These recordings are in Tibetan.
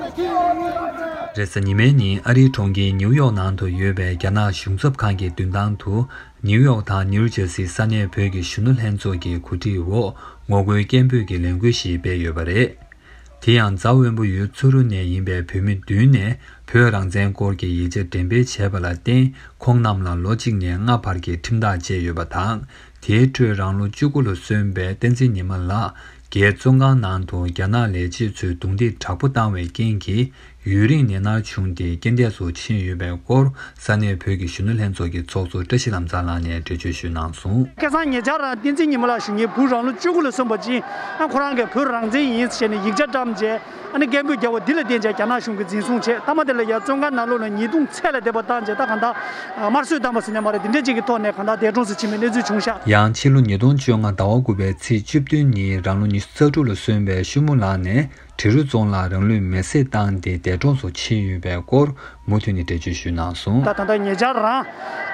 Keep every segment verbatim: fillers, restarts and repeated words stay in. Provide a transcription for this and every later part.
རེས་གཟའ་ཉི་མའི་ཉིན་ཨ་རིའི་གྲོང་ཁྱེར་ནིའུ་ཡོག་ནང་དུ་ཡོད་པའི་རྒྱ་ནག་གཞུང་ཚབ་ཁང་གི་མདུན་ཐང་དུ། ནིའུ་ཡོག་དང་ནིའུ་ཇར་སིའི་ས་གནས་བོད་ཀྱི་གཞོན་ནུ་ལྷན་ཚོགས་ཀྱི་གོ་སྒྲིག་འོག་ངོ་རྒོལ་སྐད་འབོད་ཀྱི་ལས་འགུལ་ཞིག་སྤེལ་ཡོད་པ་རེད། དེ་ཡང་རྫ་དབོན་པོ་ཡུལ་ཚུ་རུ་ནས་ཡིན་པའི་བོད་མི་བདུན་ནས་བོད་རང་བཙན་སྐོར་གྱི་ཡིག་ཆ་འགྲེམས་སྤེལ་བྱས་པ་ལ་བརྟེན། ཁོང་རྣམས་ལ་ལོ་གཅིག་ནས་ལྔ་བར་གྱི་ཁྲིམས་ཐག་བཅད་ཡོད་པ་དང་། དེའི་ཁྲོད་རང་ལོ་བཅུ་དགུ་ལ་སོན་པའི་བསྟན་འཛིན་ཉི་མ་ལགས་རྒྱའི་བཙོན་ཁང་ནང་དུ་རྒྱ་ནག་ལས་བྱེད་ཚོས་རྡུང་རྡེག་དྲག་པོ་བཏང་བའི་རྐྱེན་གྱིས། ཡུན་རིང་ནད་མནར་བྱུང་སྟེ་རྐྱེན་འདས་སུ་ཕྱིན་ཡོད་པའི་སྐོར། ས་གནས་བོད་ཀྱི་གཞོན་ནུ་ལྷན་ཚོགས་ཀྱི་ཚོགས་གཙོ་བཀྲ་ཤིས་ལམ་བཟང་ལགས་ནས་འགྲེལ་བརྗོད་ཞུས་གནང་སོང་། ཁ་སང་ཉེ་ཆར་བསྟན་འཛིན་ཉི་མ་ལགས་ཞུ་མཁན་བུ་རང་ལོ་བཅུ་དགུ་ལ་སོན་པ་ཅིག་ཨ་ཁོ་རང་གིས་བོད་རང་བཙན་ཡིན་ཟེར་ནས་ཡིག་ཆ་བཀྲམ་རྗེས་ཨ་ནི་སྐད་འབོད་རྒྱག་པ་འདི་ལ་བརྟེན་བྱས་རྒྱ་ནག་གཞུང་གིས་འཛིན་བཟུང་བྱས། མཐའ་མ་དེ་ལ་ཡ་བཙོན་ཁང་ནང་ལོགས་ནས་ཉེས་རྡུང་ཚད་ལས་འདས་པ་བཏང་རྗེས་ད་གང་ལྟར་དམར་གསོད་བཏང་པ་ཟེར་ནས་མ་རེད། འདི་འདྲས་ཅིག་གི་ཐོག་ནས་གང་ལྟར་འདས་གྲོངས་སུ་ཕྱིན་པའི་གནས་ཚུལ་བྱུང་ཤག་ཡང་ཕྱི་ལོ་ཉིས་སྟོང་བཅོ་ལྔ་ཟླ་བ་དགུ་པའི་ཚེས་བཅུ་བདུན་ཉིན་རང་ལོ་ཉི་ཤུ་རྩ་དྲུག་ལ་སོན་པའི་ཤུ་མུ་ལགས་ནས། འབྲི་རུ་རྫོང་ལ་རང་ལུས་མེར་སྲེག་བཏང་སྟེ་འདས་གྲོངས་སུ་ཕྱིན་ཡོད་པའི་སྐོར་མུ་མཐུད་ནས་འགྲེལ་བརྗོད་ཞུས་གནང་སོང་། ད་ད་ལྟ་ཉེ་ཆར་རང་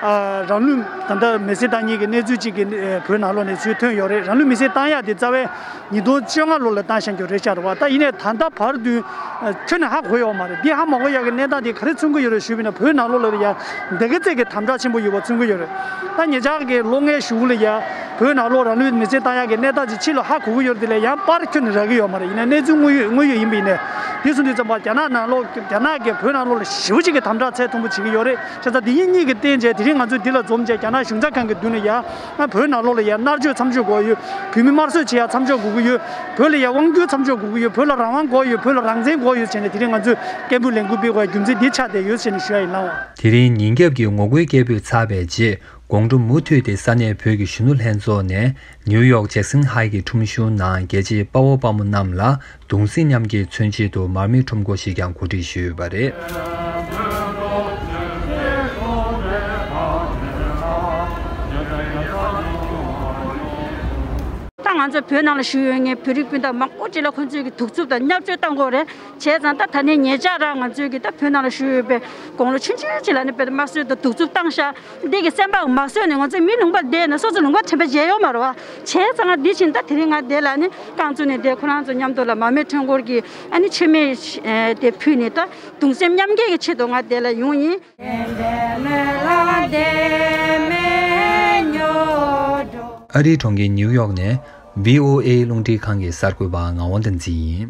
ཨ་རང་ལུས་ད་ལྟ་མེར་སྲེག་བཏང་མཁན་གྱི་གནས་ཚུལ་ཅིག་གི་ཨ་བོད་ནང་ལོགས་ནས་ཚུར་ཐོན་ཡོད་རེད། རང་ལུས་མེར་སྲེག་བཏང་ཡག་དེ་རྩ་བའི་ཉིས་སྟོང་བཅོ་ལྔ་ལོ་ལ་བཏང་བཞག་རྒྱུ་རེད་ཤག་རེད་བ། ད་ཡིན་ནའི་ད་ལྟ་བར་དུ་ཨ་ཁྱོན་ནས་ཧ་གོ་ཡོད་མ་རེད། འདི་ཧ་མ་གོ་ཡག་གི་གནས་སྟངས་དེ་ག་རེ་མཚོན་གྱི་ཡོད་རེད་ཞུས་པ་ཡིན་ན། བོད་ནང་ལོགས་ལ་ཡ་འདི་ག་ཚད་ཀྱི་དམ་དྲག་ཆེན་པོ་ཡོད་པ་མཚོན་གྱི་ཡོད་རེད། ད་ཉེ་ཆར་གྱི་ལོ་ལྔའི་གཞུག་ལ་ཡ་བོད་ནང་ལོགས་རང་ལུས་མེར་སྲེག་བཏང་ཡག་གི་གནས་སྟངས་ཅིག་ཕྱི་ལ་ཧ་གོ་གི་ཡོད་རེད། དེ་ལས་ཡང་པར་ཁྱོན་ནས་རག་གི་ཡོད་མ་རེད། ཡིན་ན་གནས་ཚུལ་དངོས་ཡོད་དངོས་ཡོད་ཡིན་པ་ཡིན་ནའི་དེ་སོང་དུས་ཙམ་པ་རྒྱ་ནག་ནང་ལོགས་རྒྱ་ནག་གིས་བོད་ནང་ལོགས་ལ་ཞེ་པོ་ཅིག་གི་དམ་དྲག་ཚད་མཐོན་པོ་བྱེད་ཀྱི་ཡོད་རེད། བྱས་ཙང་དེ་གཉིས་གཉིས་ཀྱི་རྟེན་བྱས་དེ་རིང་ང་ཚོས་འདི་ལ་འཛོམས་བྱས་རྒྱ་ནག་གཞུང་ཚབ་ཁང་གི་མདུན་ལ་ཡ་ང་བོད་ནང་ལོགས་ལ་ཡ་མནར་གཅོད་མཚམས་འཇོག་དགོས་ཡོད། བོད་མི་དམར་གསོད་བྱེད་ཡ་མཚམས་འཇོག་དགོས་ཀྱི་ཡོད། བོད་ལ་ཡ་དབང་སྒྱུར་མཚམས་འཇོག་དགོས་ཀྱི་ཡོད། བོད་ལ་རང་དབང་དགོས་ཡོད། བོད་ལ་རང་བཙན་དགོས་ཡོད་བྱས་ནས་དེ་རིང་ང་ཚོས་སྐད་འབོད་ལས་འགུལ་སྤེལ་དགོས་རྒྱུ་མཚན་འདི་ཆགས་བསྡད་ཡོད་ཟེར་ནས་ཞུ་ཡ་ཡིན་ལགས། དེ་རིང་ཉིན་རྒྱབ་ཀྱི་ངོ་རྒོལ་སྐད་འབོད་ཚར་བའི་རྗེས། དགོང་དྲོ་མུ་མཐུད་དེ་ས་གནས་བོད་ཀྱི་གཞོན་ནུ་ལྷན་ཚོགས་ནས་ནིའུ་ཡོག་ཇེག་སན་ཧའི་གི་ཁྲོམ་གཞུང་ནང་རྒྱལ་གཅེས་དཔའ་བོ་དཔའ་མོ་རྣམས་ལ་གདུང་སེམས་མཉམ་སྐྱེད་མཚོན་ཆེད་དུ་མར་མེ་ཁྲོམ་སྐོར་ཞིག་ཀྱང་གོ་སྒྲིག་ཞུས་ཡོད་པ་རེད། ད་ང་ཚོ་བོད་ནང་ལ་བཞུགས་ཡོད་མཁན་བོད་རིགས་སྤུན་ཟླ་མང་པོ་ཅིག་ལ་ཁོང་ཚོས་ཀྱི་གདུག་རྩུབ་དང་བརྙས་བཅོས་བཏང་དགོས་རེད། བྱས་ཙང་ད་ད་ནས་ཉེ་ཆར་རང་ང་ཚོས་ཀྱི་ད་བོད་ནང་ལ་བཞུགས་ཡོད་པའི་དགུང་ལོ་ཆུང་ཆུང་ཅིག་ལ་ནི་དཔེ་དམར་གསོད་དང་གདུག་རྩུབ་བཏང་ཤག་འདི་གི་སེམས་པ་མ་བཟོད་ནས་ང་ཚོ་མི་ལུང་པར་བསྡད་ནས་སོ་སོ་ལུང་པ་དྲན་པ་བརྗེད་ཡོད་མ་རེད་བ། བྱས་ཙང་འདི་བཞིན་ད་དེ་རིང་ང་འདི་ལ་ནི་རྐང་བཙུགས་ནས་བསྡད། ཁོ་རང་ཚོ་མཉམ་དུ་ལ་མར་མེ་ཁྲོམ་སྐོར་གྱི་ཨ་ནི་མཆོད་མེ་ཨ་དེ་ཕུལ་ནས་ད་གདུང་སེམས་མཉམ་སྐྱེད་ཀྱི་ཆེད་དུ་ང་འདི་ལ་ཡོང་ཡིན། ཨ་རིའི་གྲོང་ཁྱེར་ནིའུ་ཡོག་ནས་བྷི་ཨོ་ཨེ་རླུང་འཕྲིན་ཁང་གི་གསར་འགོད་པ་ངག་དབང་བསྟན་འཛིན་ཡིན།